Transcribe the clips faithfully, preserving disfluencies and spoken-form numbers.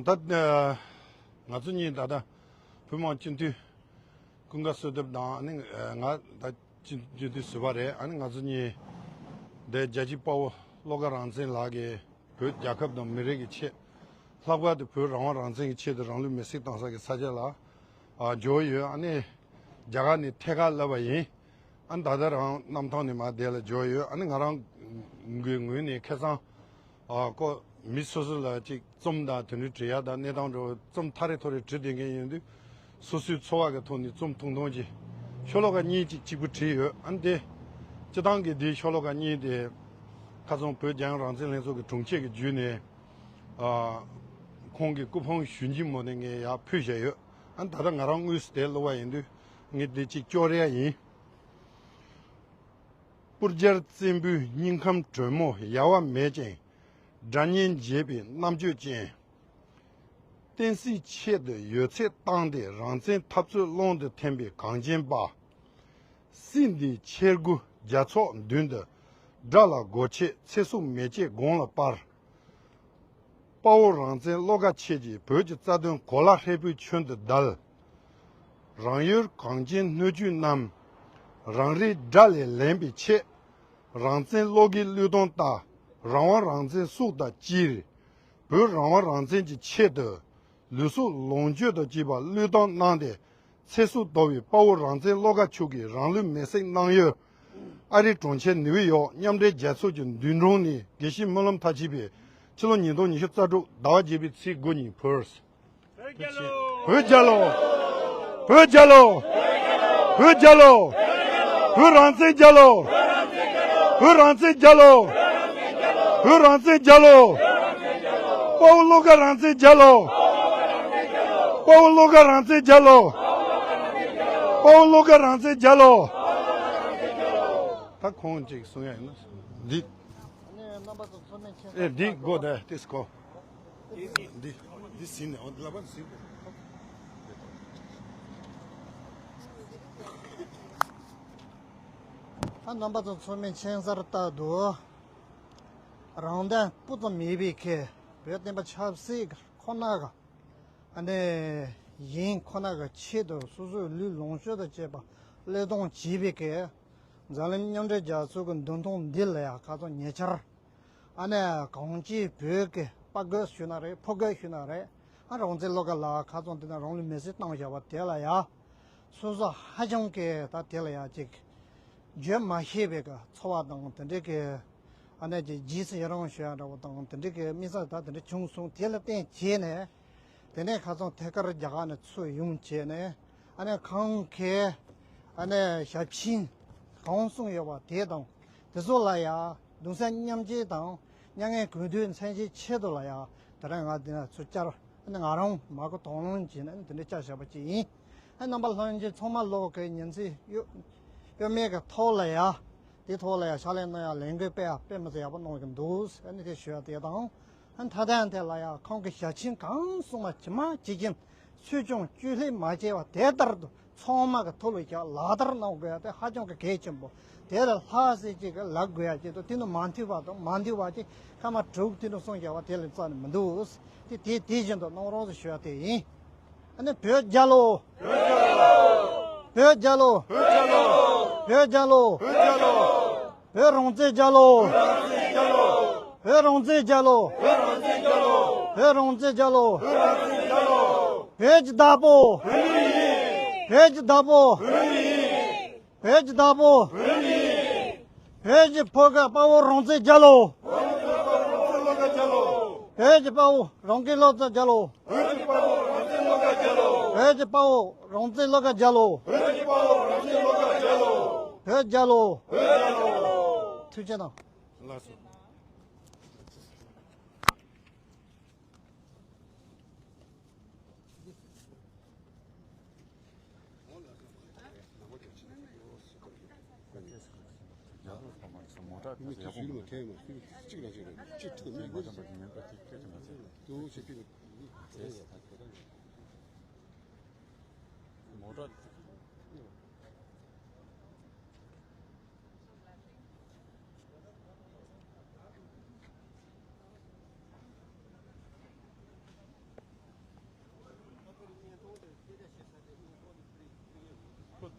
ད་ང་ཚོ་གཉིས་ད་ལྟ་བོད་མི་སྤྱི་འཐུས་ཀུན་དགའ་བསོད་སྟོབས་དང་ཨ་ནི་ང་ད་སྤྱི་སྤྱི་འཐུས་ཟུར་པ་རེད། ཨ་ནི་ང་ཚོ་གཉིས་འདི་རྒྱལ་གཅེས་དཔའ་བོ་བློ་དགའ་རང་བཙན་ལགས་ཀྱིས་བོད་རྒྱལ་ཁབ་དང་མི་རིགས་ཀྱི་ཆེད། ལྷག་པར་དུ་བོད་རང་དབང་རང་བཙན་གྱི་ཆེད་དུ་རང་ལུས་མེར་སྲེག་བཏང་ས་གི་ས་ཆ་ལ་ཨ་འབྱོར་ཡོད། ཨ་ནི་རྒྱ་གར་ནས་ཐད་ཀར་བསླབས་པ་ཡིན། ཨ་ནི་ད་ལྟ་རང་གནམ་ཐང་ནས་མར་དེ་ལ་འབྱོར་ཡོད། ཨ་ནི་ང་རང་གི་ངོས་ནས་ཁ་སང་ཨ་ཁོ་མི་སོ་སོ་ལ་ཅིག་རྩོམ་དང་དེ་འདྲའི་བྲིས་ཡ་དང་གནས་སྟངས་འདྲ་བོ་རྩོམ་ཐ་རེ་ཐོ་རེ་བྲིས་བསྡད་མཁན་ཡིན་དུས། སོ་སོའི་འཚོ་བ་གི་ཐོག་ནས་རྩོམ་ཐུང་ཐུང་ཅིག་ཤོ་ལོ་ཀ་གཉིས་ཅིག་གཅིག་པུ་བྲིས་ཡོད། ཨ་ནི་དེ་སྤྱི་བཏང་གི་དེའི་ཤོ་ལོ་ཀ་གཉིས་དེ་ཁ་སང་བོད་རྒྱལ་ཡོངས་རང་བཙན་ལྷན་ཚོགས་ཀྱི་དྲུང་ཆེ་གི་བརྒྱུད་ནས་ཨ་ཁོང་གི་སྐུ་ཕུང་ཞུ་སྙན་མོ་ནས་ངས་ཡར་ཕུལ་བཞག་ཡོད། ཨ་ནི་ད་ལྟ་ང་རང་དངོས་སུ་དེ་ཀློག་པ་ཡིན་དུས་ངས་དེ་ཅིག་སྐྱོར་ཡ་ཡིན། སྤུར་རྒྱལ་བཙན་པོའི་སྙིང་ཁམས་དྲོན་མོ་ཡལ་བ་མེད་ཅིང་། སྒྲ་སྙན་འབྱེད་པའི་རྣམ་དཔྱོད་ཅན། བསྟན་སྲིད་ཆེད་དུ་ཡོད་ཚད་བཏང་སྟེ་རང་བཙན་འཐབ་རྩོད་ཀློང་དུ་འཐེན་པའི་གངས་ཅན་པ། སྲིད་འདིའི་ཆེ་དགུ་རྒྱ་ཚོགས་མདུན་དུ་དགྲ་ལ་མགོ་ཆེ་ཚེ་སྲོག་མེ་ལྕེ་དགུང་ལ་སྤར། དཔའ་བོ་རང་བཙན་བློ་དགའ་ཁྱེད་ཀྱིས་བོད་ཀྱི་རྩ་དོན་གོ་ལ་ཧྲིལ་པོའི་ཁྱོན་དུ་བརྡལ། རང་ཡུལ་གངས་ཅན་སྣོད་བཅུད་རྣམས། རང་རིགས་དགྲ་ལས་ལེན་པའི་ཆེད། རང་བཙན་བློ་དགའི་བློས་གཏོང་ལྟ། རང་དབང་རང་བཙན་སྲོག་དང་སྤྱིར། བོད་རང་དབང་རང་བཙན་གྱི་ཆེད་དུ། ལུས་སྲོག་ལོངས་སྤྱོད་དང་བཅས་པ་བློས་བཏང་གནང་སྟེ། ཚེ་སྲོག་དོར་བའི་དཔའ་བོ་རང་བཙན་བློ་དགའ་མཆོག་གིས་རང་ལུས་མེར་སྲེག་གནང་ཡུལ། ཨ་རིའི་གྲོང་ཁྱེར་ནིའུ་ཡོག་མཉམ་འབྲེལ་རྒྱལ་ཚོགས་ཀྱི་མདུན་དྲུང་ནས་དགེ་བཤེས་སྨོན་ལམ་མཐར་ཕྱིན་པས་ཕྱི་ལོ་ཉིས་སྟོང་ཉི་ཤུ་རྩ་དྲུག་ཟླ་བ་བརྒྱད་པའི་ཚེས་དགུ་ཉིན་ཕུལ། བོད་རྒྱལ་ལོ། བོད་རྒྱལ་ལོ། བོད་རྒྱལ་ལོ། བོད་རང་བཙན་རྒྱལ་ལོ། བོད་རང་བཙན་རྒྱལ་ལོ། བོད་རང་བཙན་རྒྱལ་ལོ། དཔའ་བོ་བློ་དགའ་རང་བཙན་རྒྱལ་ལོ། དཔའ་བོ་བློ་དགའ་རང་བཙན་རྒྱལ་ལོ། དཔའ་བོ་བློ་དགའ་རང་བཙན་རྒྱལ་ལོ། ད་ཁོང་ཅིག་གསུང་ཡ་ཡིན་ན། འདི། ཨ་ནི་རྣམ་པ་ཚོ་ཚོགས་མི་མཁྱེན་ཨེ་འདི་དགོས་ད་ཏིས་གོ། འདི་འདི་ཟིན་ནས་འོ་འདི་ལ་པ་ཟིན་དགོས། ཨ་རྣམ་པ་ཚོ་ཚོགས་མི་མཁྱེན་གསལ་ལྟར་དུ། རང་དོན་སྤུ་ཙམ་མེད་པའི་ཁེ་བོད་བསྟན་པ་ཆབ་སྲིད་ཁོ་ན་ག་ཨ་ནི་ཡིན་ཁོ་ན་གི་ཆེད་དུ་སོ་སོའི་ལུས་ལོངས་སྤྱོད་དང་བཅས་པ་བློས་གཏོང་བྱས་པའི་ཁེ། འཛམ་གླིང་མཉམ་འབྲེལ་རྒྱལ་ཚོགས་ཀྱི་མདུན་ཐང་འདི་ལ་ཡང་ཁ་སང་ཉེ་ཆར། ཨ་ནི་གངས་ཅན་བོད་ཀྱི་དཔའ་རྒོད་ཞུ་ན་རེད། ཕོ་རྒོད་ཞུ་ན་རེད། ཨ་རང་བཙན་བློ་དགའ་ལགས་ཁ་སང་དེ་ན་རང་ལུས་མེར་སྲེག་བཏང་བཞག་པ་དེ་ལ་ཡ། སོ་སོ་ཧ་ཅང་གི་ད་དེ་ལ་ཡ་ཅིག་བརྗོད་མ་ཤེས་པའི་གི་ཚོར་བ་དང་དེ་འདྲའི་གི་ཨ་ནི་ཅིག་རྗེས་སུ་ཡི་རང་ཞུ་ཡ་འདྲ་བོ་དང་དེ་འདྲའི་གི་དམིགས་བསལ་ད་དེ་འདྲ་བྱུང་སོང་། དེ་ལ་བརྟེན་བྱས་ནས། དེ་ནས་ཁ་སང་ཐད་ཀར་རྒྱ་གར་ནས་ཚུར་ཡོང་བྱས་ནས་ཨ་ནི་ཁོང་གིས་ཨ་ནི་ཞབས་ཕྱི་གང་གསུངས་ཡོད་པ་དེ་དང་དེ་ཚོ་ལ་ཡང་གདུང་སེམས་མཉམ་སྐྱེད་དང་མྱ་ངན་གུས་འདུད་མཚོན་བྱེད་ཆེད་དུ་ལ་ཡང་དེ་རིང་ང་འདི་ན་ཚུར་བཅར་ཨ་ནི་ང་རང་མ་གོ་དོགས་སློང་བྱས་ནས་དེ་འདྲ་བཅར་བཞག་པ་ཅིག་ཡིན། ཨ་རྣམ་པ་ལྷན་རྒྱས་ཚང་མ་ལོག་གི་ཉིན་མཚན་གཡོ་གཡོ་མེད་ཀྱི་ཐོག་ལ་ཡང་དེ་ཐོག་ལ་ཡང་ཕྱག་ལས་གནང་ཡ་ལས་འགུལ་སྤེལ་ཡ་དཔེ་མི་སྲིད་ཡག་པོ་གནང་གི་འདུག་ཨ་ནི་དེ་ཞུ་ཡ་དེ་དང་། མཐའ་དོན་དེ་ལ་ཡང་ཁོང་གི་ཞལ་ཆེམས་གང་གསུངས་པ་ཇི་མ་ཇི་བཞིན་སུས་ཀྱང་བཅོས་ལྷད་མ་བྱས་པ་དེ་ལྟར་དུ་ཚང་མ་གི་ཐུགས་ལ་བཞག་ལག་བསྟར་གནང་དགོས་ཡ་དེ་ཧ་ཅང་གི་གལ་ཆེན་པོ། དེ་ལ་ལྷག་ཟེར་ཅིག་གི་ལབ་དགོས་ཡ་ཅིག་ཏུ་དེ་ནི་མ་མཐུན་པ་དང་མ་འདུས་པ་ཅིག་ཁ་མ་དྲུག་དེ་ནི་གསུངས་བཞག་པ་དེ་ལས་རྩ་ནས་མི་འདུག་དེ་དེ་དེ་བཞིན་དུ་གནང་རོགས་ཞུ་ཡ་དེ་ཡིན། ཨ་ནི་བོད་རྒྱལ་ལོ། བོད་རྒྱལ་ལོ། བོད་རྒྱལ་ལོ། བོད་རང་བཙན་རྒྱལ་ལོ། བོད་རང་བཙན་རྒྱལ་ལོ། བོད་རང་བཙན་རྒྱལ་ལོ། བོད་ཀྱི་བདག་པོ། བོད་ཀྱི་བདག་པོ། བོད་ཀྱི་བདག་པོ། བོད་ཀྱི་ཕོ་རྒོད་དཔའ་བོ་རང་བཙན་རྒྱལ་ལོ། བོད་ཀྱི་དཔའ་བོ་རང་བཙན་བློ་བཙན་རྒྱལ་ལོ། བོད་ཀྱི་དཔའ་བོ་རང་བཙན་བློ་དགའ་རྒྱལ་ལོ། བོད་ཀྱི་དཔའ་བོ་རང་བཙན་བློ་དགའ་རྒྱལ་ལོ། བོད་རྒྱལ་ལོ། བོད་རྒྱལ་ལོ། ཐུགས་རྗེ་གནང་། ལགས་སོ།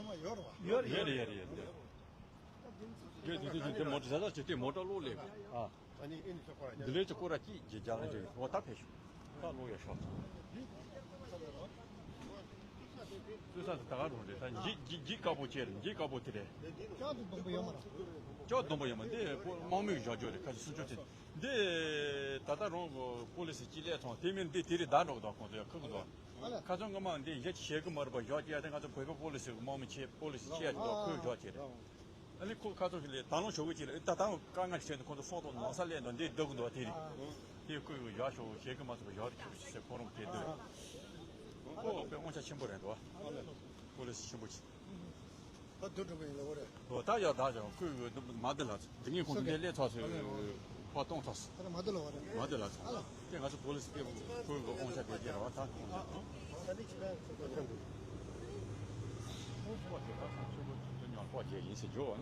ཚང་མ་ཡོད་རེད་བ། ཡོད་རེད། ཡོད་རེད། ཡོད་རེད། ཡོད་རེད། ཡོད་དེ་དེ་དེ་མོ་ཊ་ཟ་ཟ་བྱེད་དེ་མོ་ཊ་གློག་ལས་ཨ། འདི་ལས་ཀྱི་སྐོར་ར་གཅིག་རྗེས་རྒྱ་ལ་འཇོག་ཡོད་ད་ཕེབས་ཤོག་ད་གློག་ཡོད་ཤོག་སུ་ས་དེ་ད་ག་རུང་རེད། ད་འཇིག་འཇིག་འཇིག་དཀར་པོ་བྱས་རེད། འཇིག་དཀར་པོ་དེ་རེད། ལྕགས་དུ་སྡོང་པོ་ཡོད་མ་རེད། ལྕགས་སྡོང་པོ་ཡོད་མ་འདི་དམག་མིའི་བཞག་རྒྱུ་རེད། ཁ་ཅིག་སུམ་ཅུ་ཚན་འདི་ད་ལྟ་རང་གི་པོ་ལི་སི་གཅིག་ལས་ཚང་དེ་མིན་འདི་དེ་རེད། ད་འགྲོ་གི་འདུག་ཁོང་ཚོ་ཡང་ཁུག་གི་འདུག་ཁ་ཚང་གི་མ་འདི་གཞི་བྱེད་གི་མ་རེད་པ། བཞག་ཀྱི་ཡ་དེ་ང་ཚོ་བོད་པའི་པོ་ལི་སི་གི་དམག་མི་ཆེ་པོ་ལི་སི་ཆེ་ཡ་ཅིག་འདུག་ཁོས་བཞག་ཀྱི་རེད། ཨ་ནི་ཁོ་ཁ་ཚོ་ཞིག་ལས་ད་ལོང་ཞོག་གི་ཅིག་ལ་ད་ད་དཀའ་ངལ་ཆེ་འདུག་ཁོང་ཚོ་སོང་དང་ནང་ས་ལས་འདུག་འདི་སྡུག་གི་འདུག་དེ་རེད། དེ་ཁོས་གི་བཞག་ཞོག་བྱེད་གི་མ་ཚོགས་བཞག་རེད། ཁྱོད་ཀྱི་ཟེར་ཁོ་རང་དེ་འདུག་ཁོ་དཔེ་དབང་ཆ་ཆེན་པོ་རེད་འདུག་པོ་ལི་སི་ཆེན་པོ་ཅིག་ད་དུ་འགྲོ་གི་ཡིན་ལ་འོ་རེད། ཨོ་ད་ཡག་ད་ཅང་ཁོས་མ་འདི་ལ་འདི་ངས་ཁོང་ཚོ་འདི་སླེབས་ཚར་སོང་། ཕར་གཏོང་ཚར་སོང་། ད་མ་འདི་ལ་འོ་རེད། མ་འདི་ལ་ཚར། དེ་ང་ཚོ་པོ་ལི་སི་དེ་ཁོས་གི་དབང་ཆ་དེ་རྒྱལ་བ་ད་ཁོང་ཚོ་ཨང་། ཁོ་དེ་ད་ཁོང་ཚོ་ཁོ་ཚོ་ཉག་ཁོག་རྒྱལ་ཡིན་ཟེར་འཇོག་ཨ།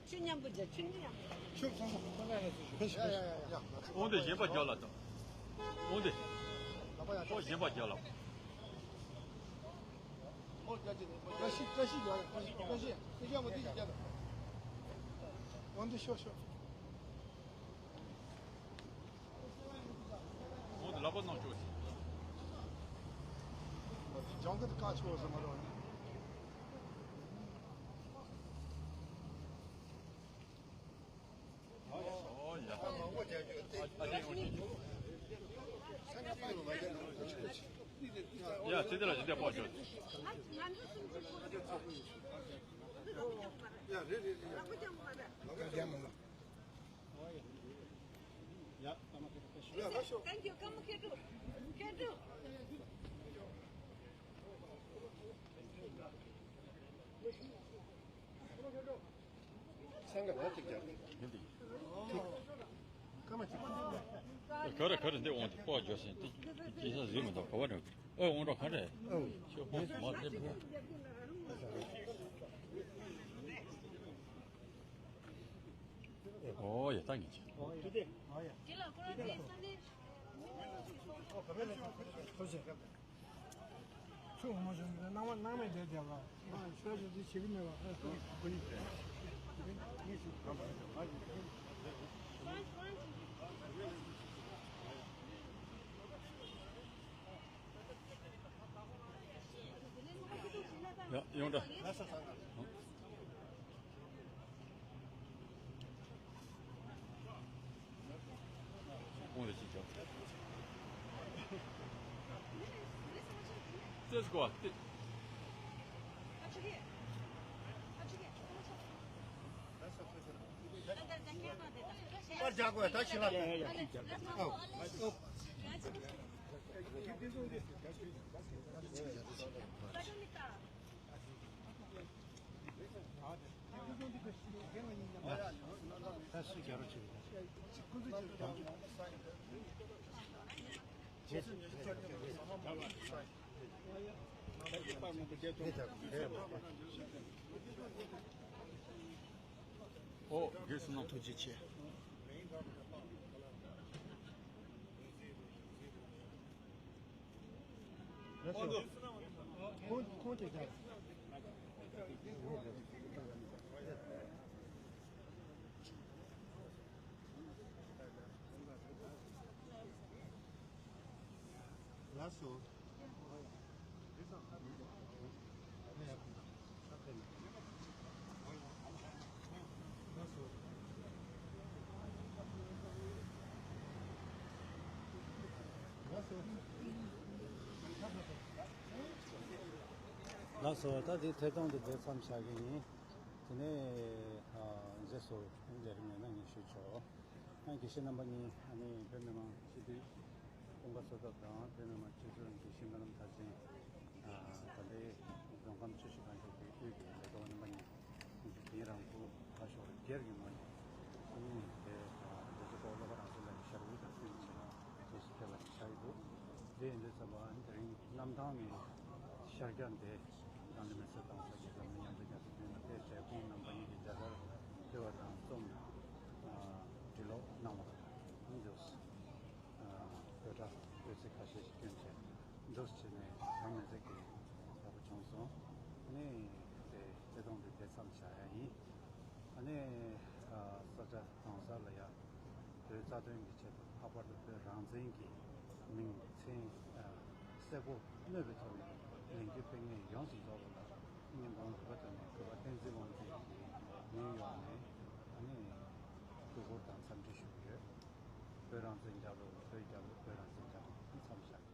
ཆུ་མཉམ་པོ་རྒྱ་ཆུ་མཉམ་པོ། ཆུ་ཚང་མ་ཁོ་ན་ཡ་ཡ་ཡ་ཡ། འོང་དེ་གཞན་པ་རྒྱག་ལ་དང་། འོང་དེ། ལག་པ་ཡ་ཁོ་གཞན་པ་རྒྱག་ལ། ཨོ་རྒྱ་ཆེ་ནས་བཀྲ་ཤིས་བཀྲ་ཤིས་རྒྱག་ལ། བཀྲ་ཤིས་བཀྲ་ཤིས་བཀྲ་ཤིས་ཡ་མོ་དེ་ཞིག་རྒྱག་ལ། འོང་དེ་ཤོག་ཤོག་འོ་དེ་ལག་པ་གནང་ཆོག་ཟེར། སྦྱང་གི་དཀའ་ཆེ་བ་ཟེར་མ་རེད། ཡ་ཅི་དེ་ལ་ཅི་དེ་ཕོག་ཤོག་ཡ་རེད་རེད་རེད། ལག་པ་རྒྱག་མ་རེད། ལག་པ་རྒྱག་མ་རེད། ཡ་ཀརྨ་སྐྱིད་སྒྲུབ། ཡ་ལགས་སོ། Thank you. ཀརྨ་སྐྱིད་སྒྲུབ། སྐྱིད་སྒྲུབ། སེང་གེ་བ་གཅིག་རྒྱབ། ཡིན་དེ། ཀརྨ་གཅིག་ག་རེ་ག་རེ་འདི་འོང་དེ་ཕོག་འཇོག་སེང་དེ་ཅི་ས་ཟིན་མི་འདུག་ག་བ་ནས་ཨོ་འོང་འགྲོ་ག་རེ་ཨོ་ཤོག་ཕོག་མ་སླེབས་མི་འདུག་ཨོ་ཡ་ད་ངེས་ཅི། ཁྱོད་ལ་ཁོ་རང་དེ་ས་གནས། ཐུགས་རྗེ་ཆེ། ཚུར་འོང་མ་བྱུང་ན་སྣང་བ་སྣང་མེད་བསྡད་བསྡད་པ། ང་ཤོར་ཞིག་འདི་བྱེད་ཀྱི་མེད་པ། ཡ་ཡོང་འདྲ། ཁོང་རེ་ཅིག་བྱ། ཙེས་གོ་ཏི། པར་རྒྱག་དགོས་ད་ཕྱི་ལ། ཨོ། ཨོ། ཨོ། རྒྱལ་སྲས་རྣམས་ཐུགས་རྗེ་ཆེ། ཁོང་ཁོང་དེ་ལྟར། ལགས་སོ། ལགས་སོ། ད་འདི་ཐད་གཏོང་འདི་འདིར་མཚམས་བཞག་གི་ཡིན། དེ་ནས་ཨ་རྗེས་སུ་ལས་རིམ་ཡོད་ན་ངས་ཞུས་ཆོག་ང་དགེ་བཤེས་རྣམ་པ་གཉིས་ཨ་ནི་བོད་མི་མང་སྤྱི་འཐུས་ཀུན་དགའ་བསོད་ཐར་དང་བོད་མི་མང་སྤྱི་འཐུས་དགེ་བཤེས་སྨོན་ལམ་མཐར་ཕྱིན། ད་ལྟའི་མགྲོན་ཁང་ཆུ་བཞི་སྒང་དྲུག་པའི་དབུས་ཀྱི་ལས་ཐོག་རྣམ་པ་གཉིས་ཁོང་ཚོ་དེང་རང་ཁུལ་ཁ་ཕྱོགས་སྒེར་གྱི་ངོས་ནས་ཨ་ནི་དེ་འདི་ཚོ་ཐོག་བློ་དགའ་རང་བཙན་ལགས་ཀྱི་ཞལ་དབུས་དང་བསྟུན་བྱས་ན་ཐུགས་སུ་ཁེལ་བ་ཞིག་ཆགས་ཡོད་འདུག་དེ་ཡིན་དུས་ཙམ་པ་ཨ་ནི་དེ་རིང་གནམ་ཐང་ནས་ཤར་རྒྱག་འདི་རང་ལུས་མེར་སྲེག་བཏང་ས་ཀྱི་འཛམ་གླིང་མཉམ་འབྲེལ་རྒྱལ་ཚོགས་མདུན་ལ་ཕེབས་བྱས་ཁོང་རྣམ་པ་གཉིས་ཀྱིས་རྒྱ་གར་ལྟེ་བ་དང་རྩོམ་འབྲི་ཀློག་གནང་བ་དང་འདུག་བོད་སྒྲ་བོད་ཚིག་ཁ་ཤས་ཤིག་བསྐྱོན་བྱས་འདུག་བྱས་ནས་ད་མི་ཚེ་གི་ཡག་པོ་བྱུང་སོང་། ནས་དེ་བརྩེ་དུང་འདི་དེ་མཚམས་བཞག་ཡ་ཡིན། ཨ་ནི་ས་ཆ་གང་ས་ལ་ཡ་བོད་རྩ་དོན་གྱི་ཆེད་དུ་ལྷག་པར་དུ་བོད་རང་བཙན་གྱི་མིང་མཚན་གསལ་པོ་གནོད་པའི་ཐོག་ནས་ལས་འགུལ་སྤེལ་མཁན་ཡོངས་སུ་རྫོགས་པ་ལ་སྙིང་ཐག་པ་ནས་གུས་པ་བསྟན་འཛིན་དབང་འདུས་ཀྱི་ནིའུ་ཡོག་ནས་ཨ་ནི་གུས་བཀུར་དང་འཚམས་འདྲི་ཞུ་གི་ཡོད། བོད་རང་བཙན་རྒྱལ་ལོ། བོད་རྒྱལ་ལོ། བོད་རང་བཙན་རྒྱལ་ལོ། མཚམས་བཞག